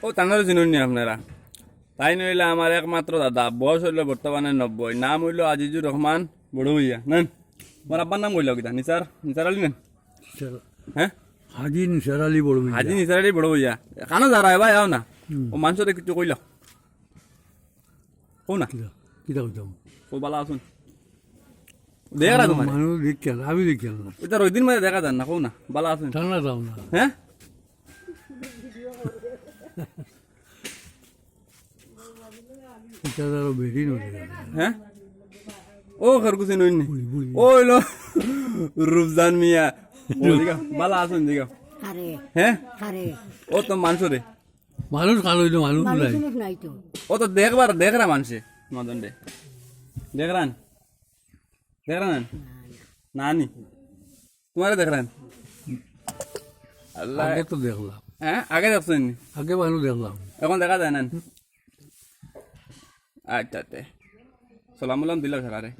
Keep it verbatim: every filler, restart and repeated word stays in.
ও, তানরে চিনইন নি আপনারা? তাইন অইলা আমার একমাত্র দাদা, বয়স অইলো বর্তমানে নব্বই, নাম অইলো আজিজুর রহমান বড় ভুইয়া। নেন, আমার আব্বার নাম কইলাও কিতা? নিসার, নিসার আলী নেন। স্যার, হ্যাঁ? হাজি নিসার আলী বড় ভুইয়া। হাজি নিসার আলী বড় ভুইয়া। কানো যারা এবার আও না। হুম। ও মানষরে কিছু কইলাও। কও না। কিতা, কিতা কইতাম? ও বালা আছইন। দেখরা তুমারে। মানুষ দেখেন, আমি দেখেন না। ওইটা রইদিন মাঝে দেখা যার না, কও না। বালা আছইন। ঠান্ডা যাও না। হ্যাঁ? এটা ধরো বেরিয়ে নদী। হ্যাঁ? ও খরকুশি নইন নি। বুড়ি, বুড়ি। ও অইলো রূপজান মিয়া। ও দিগা, বালা আছইন দিগা। আরে, হ্যাঁ? আরে। ও তো মানষরে। মানুষ কালো অইলো, মানুষ মানুষ নাই। মানুষ নাই তো। ও তো দেখবার, দেখরা মানষে, মদন রে। দেখরান? দেখরান? না নি? তুমারে দেখরান? আল্লাহ। আগে তো দেখলাম। হ্যাঁ? আগে দেখছইন নি? আগে মানুষ দেখলাম। এখন দেখা যায় না নি? আচ্ছা, তে। সালাম উলাম দিলাও সারারে।